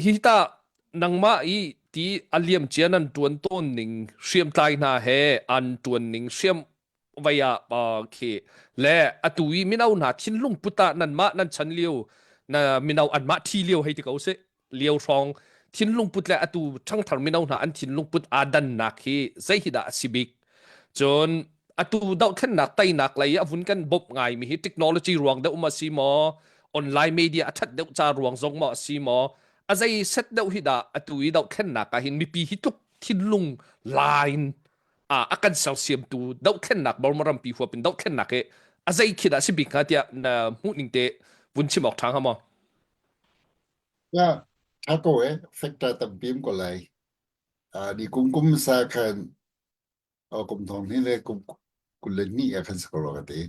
Hi tah nangmah i ti a liamcia nan ṭuan tawn ning hriamtlai hna he an ṭuan ning hriam vei ah khi le atu i mino hna thinlung put ah nanmah nan chan lio na mino anmah ṭhi lio hei ti ko sih lio hrawng thinlung put le atu ṭhangthar mino hna an thinlung put aa dannak hi zei hi dah a si bik? Cun atu dohthlennak teinak lei a vun kan bawmh ngaimi hi technology ruang deuh ma si maw online media a ṭhat deuh ca ruang zong maw a si maw a zei set deuh hi dah atu i dohthlennak ah hin mipi hi tluk thinlung line a kan sersiamtu dohthlennak Burma rampi huap in dohthlennak hi a zei khi dah si bik hnga tiah na hmuh ning te vun chim awk ṭha hnga maw? Ya, ṭha ko e, factor tampi um ko lai. Ni kum kum sa khan kum thong hnih le kum 22 ah khan si ko rua ka ti.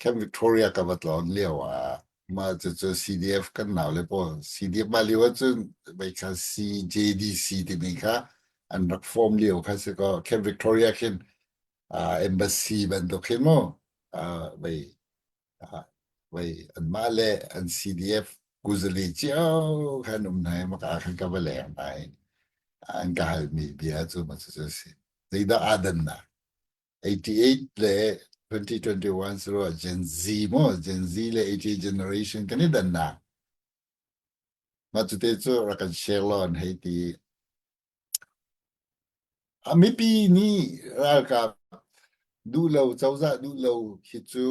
Camp Victoria ka va tlawn lio ah mah cucu CDF kan nau le pawl CDF mah lio ahcun vei kha CJDC timi kha an rak form lio kha si kaw Camp Victoria khin uh, embassy bantuk khi mu uh, vei uh, vei anmah le an CDF kuzali cio khan um hna i maka ah khan ka va leng hna i an ka halmi bia cu ma cucu a si. Zeidah aa dannak? 88 le 2021 siro Gen Z mo Gen Z le 88 generation kan i dannak mah cute cu rak kan share law an hei ti a mipi nih ralkap duh lo cozah duh lo khi cu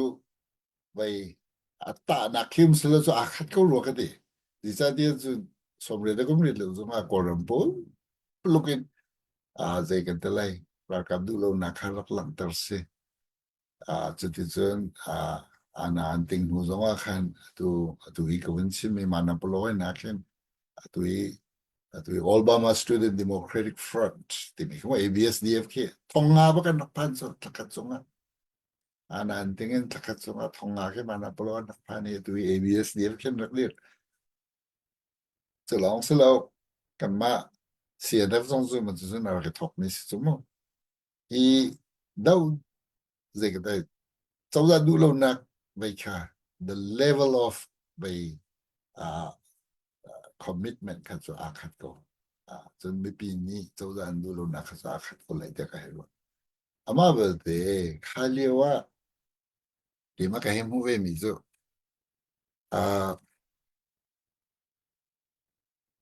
vei a tahnak khi um silo cu aa khat ko rua ka ti zeicahtiah cu sawmriat le kum riat lo zongah Kawlram pawl luk in zei kan ti lai ralkap duh lonak kha rak langhter si. Cuticun ana an ting hnu zongah khan atu atu hi ka vun chimmi Manapolo in ah khin atu hi atu hi Obama Student Democratic Front timi khi ABSDF khi thong nga ba kan rak phan cu thlakhat chungah ana an ting in thlakhat chungah thong nga khi Manapolo an rak phan i atu hi ABSDF khin rak dir Cu lawng si lo, kanmah CNF zong cu cun a rak i thawkmi si cu mu. Hi do zei ka dai cozah duh lonak vei kha the level of vei uh, commitment kha cu aa khat ko. Uh, cun mipi nih cozah an duh lonak kha cu aa khat ko lai tiah ka hei ruah. Amah belte kha lio ah keimah ka hei hmuh ve mi cu uh,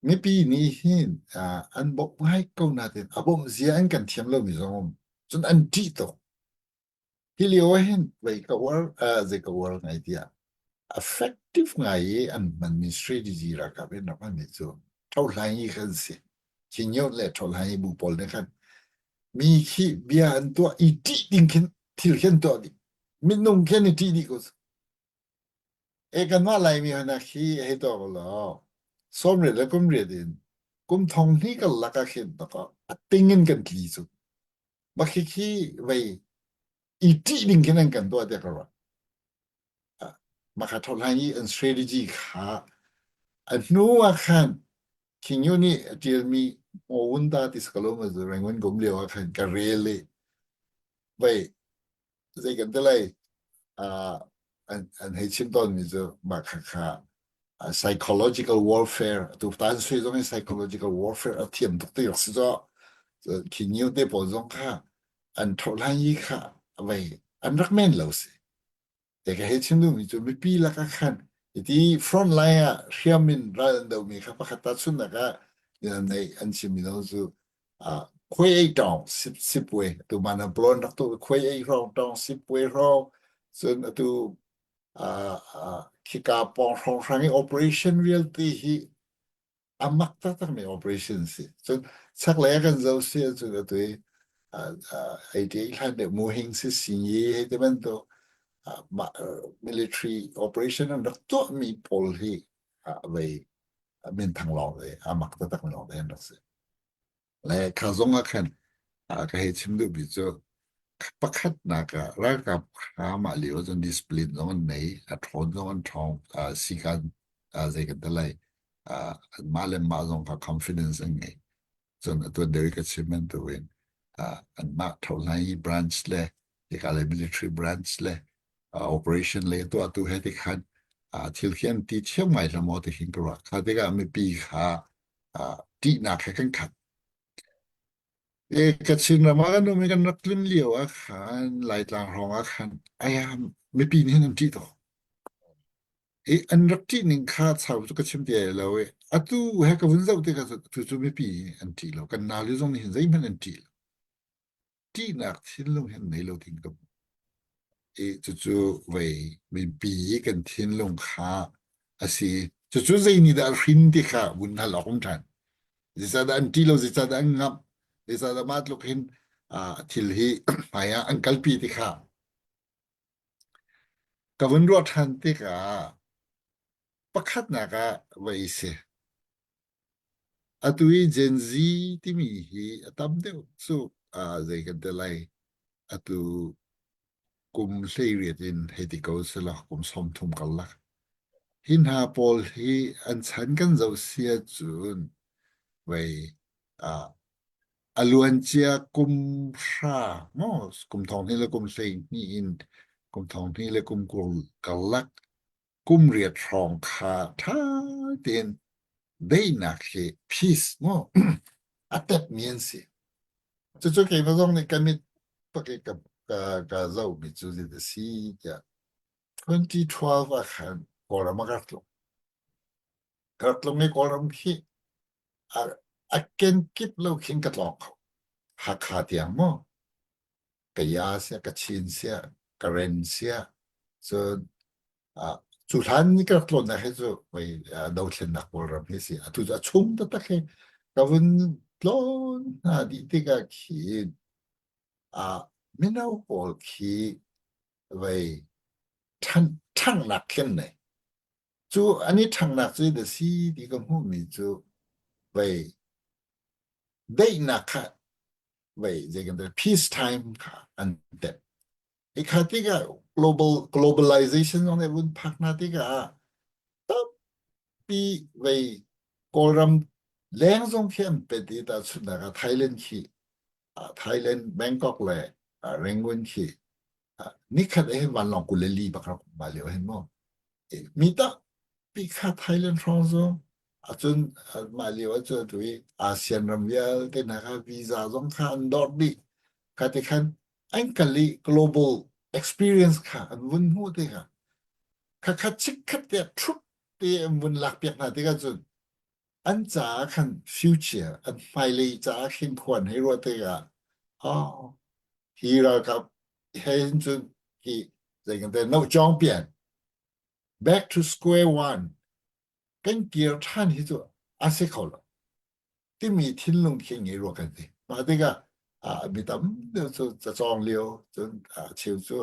Mipi nih hin an bawmh ngai ko nain a bawmh zia an kan thiam lomi zong a um. Cun an ṭih tuk. Hi lio ah hin vei ka uar, zei ka uar ngai tiah effective ngai i an hmanmi strategy ralkap in rak hmanmi cu ṭhohhlai i khan si. Khingyot le ṭhohhlai i bu pawl nih khan mi khi bia an tuah i ṭih ding khin thil khi an tuah dih. Minung khi an i ṭih dih ko. E kanmah Laimi hna khi hei tuak ulaw 90 le kum riat in kum thong hnih karlak ah khin a ting in kan tli cu. Mah khikhi vei i ṭih ding khin an kan tuah tiah ka ruah. Mah kha ṭhohhlan i an strategy kha a hnu ah khan King Yu nih a ṭialmi Mawunda ti si ko lo maw Rangoon ka um lio ah khan ka rel i vei zei kan ti lai uh, an, an hei chim tawnmi cu mah kha kha uh, psychological warfare tu tan sui zong in psychological warfare a thiam tuk ti rak si zo khi new te pawl zong kha an thohlan yi kha vei an rak men lo si Te ka hei chim duhmi cu mipi lakah khan iti front line ah hriam in ral an domi kha pakhat ta chunnak ah nei an chimmi lo cu khuai ei tawng sipwe tu man plon rak tu khuai ei hrawng tawng sipwe hrawng cun atu khika pawng hrawng hrang i operation vialte hi a mak taktakmi operation si. Cun chaklei a kan zoh si ahcun atu i ei hlan deuh muhing si si hei ti bantuk mah military operation an rak tuahmi pawl hi vei minthang lawng te a mak taktakmi lawng te an rak si. Le kha zong ah khan ka hei chim duhmi cu pakhatnak ah ralkap kha mah lio cun discipline zong an nei, a ṭhawn zong an ṭhawng, sikan zei kan ti lai, mah le mah zong kha confidence an ngei. Cun atu deuh i ka chim bantukin anmah ṭhohlai branch le hika le military branch le operation le tuahtu he ti khan thil khi an ti thiam ngai hlah maw ti khin ka ruah. Kha tikah mipi kha. ṭihnak he kan khat. E, Kachin ram ah kan um i kan rak tlun lio ah khan Laitlang hrawng ah khan aya mipi nih hin an ṭih tuk. I an rak ṭih ning kha chau cu ka chim ti ai lo i atu he ka vun zoh tikah tu cu mipi an ṭih lo. Kan naule zong nih hin zeihmanh an ṭih lo. Ṭihnak thinlung hin nei lo ding ka hmu. I cucu vei mipi i kan thinlung kha a si. Cucu zei nih dah a hrin ti kha vun hal awk um ṭhan. Zeicahdah an ṭih lo, zeicahdah an ngamh, zeicahdah mah tluk hin thil hi hmai ah an kalpi ti kha ka vun ruah ṭhan tikah pakhatnak ah vei si. Atu i Gen Z timi hi a tam deuh cu zei kan ti lai atu kum 18 in hei ti ko selaw kum 30 karlak. Hi hna pawl hi an chan kan zoh si ahcun vei a luancia kum hra maw kum thong hnih le kum 12 in kum thong hnih le kum 20 karlak kum riat hrawng kha ṭha tein daihnak hi peace mu a tepmi an si. Cucu keimah zong nih ka mit pak i ka, ka, ka zohmi cu zit a si tiah 2012 ah khan Kawlram ah ka rak tlung. Ka rak tlung i Kawlram khi a, a kenkip lo khin ka tlawng kho. Hakha tiang mu. Kaya siah, Kachin siah, Karen siah, cun uh, cu hlan ni ka rak tlawnnak hi cu voi uh, dothlennak Kawlram hi si. Atu cu a chung taktak hi ka vun tlawn hna dih tikah khin uh, mino pawl khi vei ṭhan ṭhanghnak khin nei. Cu an i ṭhanghnak cu da si ti ka hmuhmi cu vei daihnak kha vei zei kan peace time kha an tep i kha tikah global globalization zong nih vun phak hna tikah tampi vei Kawlram leng zong khi an pet i tahchunhnak ah Thailand khi Thailand Bangkok le Rangoon khi nikhat eh vanlawng 24 bak rak um lio hin mu mi tampi kha Thailand hrawng zong acun mah lio ahcun atu i ASEAN ram vialte hna kha visa zong kha an dawt dih kha ti khan an kal i global experience kha an vun hmuh tikah khakha chikkhat te thup te an vun lak piak hna tikah cun an caah khan future an hmailei caah khin khuan hei ruah tikah oh hi ralkap he hin cun hi zei kan te no chong pian back to square one kan kir ṭhan hi cu a si kho lo timi thinlung khi ngei rua kan ti mah tikah mi tam deuh cu cacawng lio cun cheu cu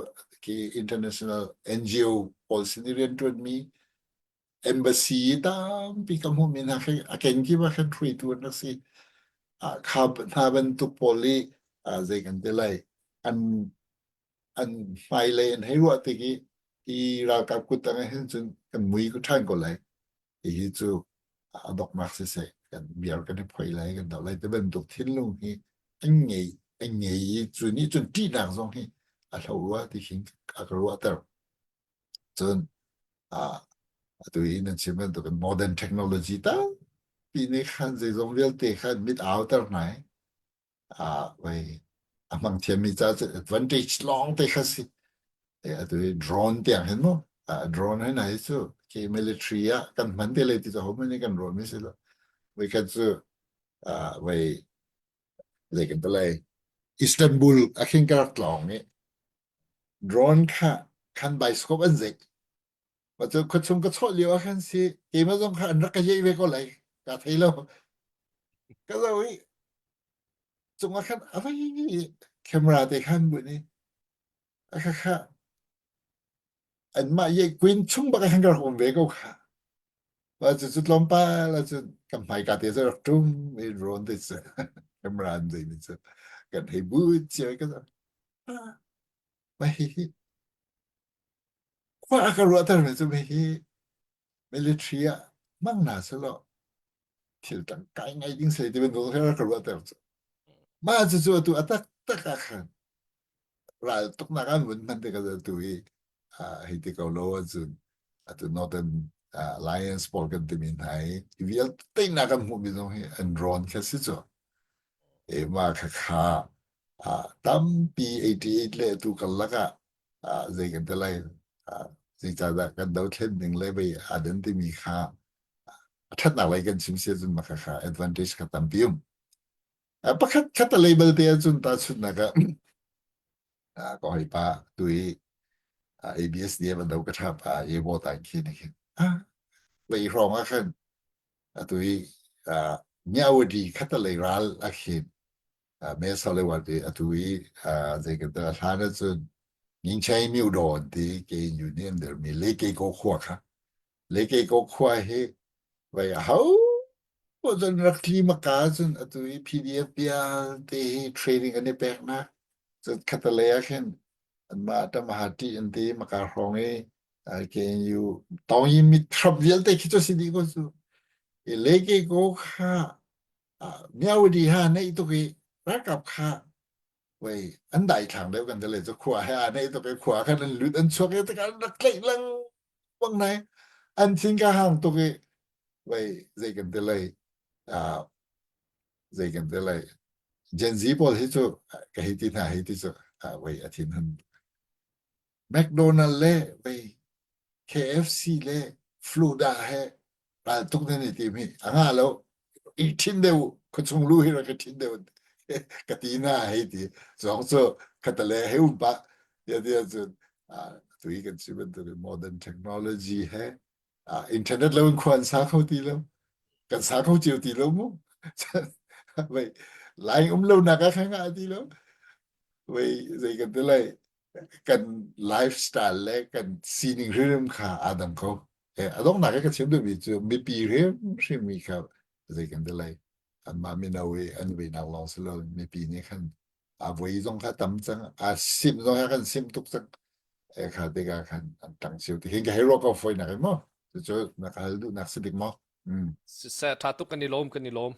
khi international NGO pawl sin i rianṭuanmi embassy tampi ka hmuhmi hna khi a kenkip ah khan hruaitu an rak si. Kha hna bantuk pawl i zei kan ti lai an an hmailei an hei ruah tik i hi ralkap kuttang ah hin cun kan mui ko ṭhan ko lai. Hihi cu a donghnak siseh kan biar kan i phoi lai kan doh lai ti bantuk thinlung hi an ngei an ngei i cu nih cun ṭihnak zong hi a hlo rua ti khin a ka ruahter. Cun atu i nan chim bantukin modern technology tampi nih khan zeizong vialte khan mit auter hna i wei a hmang thiammi ca cu advantage lawng te kha si. Atu i drone tiang hin mu drone hin hi cu khi military ah kan hman te lai ti cu hohmanh nih kan ruahmi si lo. Voikhat cu wei zei kan ti lai Istanbul a khin ka rak tlawng i Drone kha khan bioscope an zeih. Mah cu khuachung ka chawh lio ah khan si keimah zong kha an rak ka yeih ve ko lai. Ka thei lo. Ka zoh i cungah khan a vai camera te khan buin i a kha kha anmah yeih queen chung bak ah khan ka rak um ve ko kha. Mah cu cu tlawmpal ahcun kan hmaika te cu rak ṭum i drone te cu camera an zeimi cu kan hei but cio i ka zoh. Mah hihi khua a ka ruahtermi cu hihi military ah hmang hna sehlaw thil tangkai ngai ding sei ti bantuk kha ka ruahter cu. Mah cucu atu a taktak ah khan ral tuknak an vun hman tikah atu hi hei ti ko lo ahcun atu Northern. Alliance pawl kan timi hna hi hi vialte teinak kan hmuhmi zong hi an rawn kha si cu. E mah kha kha tampi 88 le atu karlak ah zei kan ti lai zeicahdah kan dothlen ning le vei aa dan timi kha a ṭhatnak lei kan chim si ahcun mah kha kha advantage kha tampi um. Pakhat khat a label te ahcun tahchunhnak ah ka hawipa tu i ABSDF an do ka ṭha pa Evo tai khi ni khin lei hrawng ah khan atu i Myawaddy khat a lei ral a khin me sa le wa ti atu i zei kan ta hlan ahcun Ningchai Myu Dawn ti ke union der mi le ke ko khua kha le ke ko khua hi vai ho cun rak tli maka cun atu i PDF vialte hi training an i peknak cun khatalei ah khin anmah tamahati an ti maka hrawng i KNU tawng i mit thrap vialte khi cu si dih ko cu i le ke ko kha Myawaddy ha neih tuk i ralkap kha wei an daithlang deuh kan tile cu khua he aa neih tuk i khua khan an lut an chuak i tikah an rak tlaih lengmang nai an thin ka hang tuk i wei zei kan ti lei zei kan ti lei Gen Z pawl hi cu ka hei ti hna hei ti cu wei a thin hun McDonald le vei KFC le Fluda he raltuk nan i tim hi a ngah lo i ṭhin deuh u khuachung lu hi rak i ṭhin deuh ka ti na hei ti zong cu khatale hei um pah tiah tiah cun tu hi kan si bantuk modern technology he internet lo in khua an sa kho ti lo kan sa kho cio ti lo mu vei line um lo nak ah kha ngah ti lo vei zei kan ti lai kan lifestyle le kan sining hrim kha aa dang kho. A donghnak i ka chim duhmi cu mipi hrimhrim kha zei kan ti lai anmah mino i an veinak lawng si lo mipi nih khan a voi zong kha tam cang a sim zong kha kan sim tuk cang e kha tikah khan an tang cio ti hin ka hei ruah ko fawinak in maw cucu na ka hal duhnak si dik maw Siseh, ṭha tuk kan i lawm kan i lawm.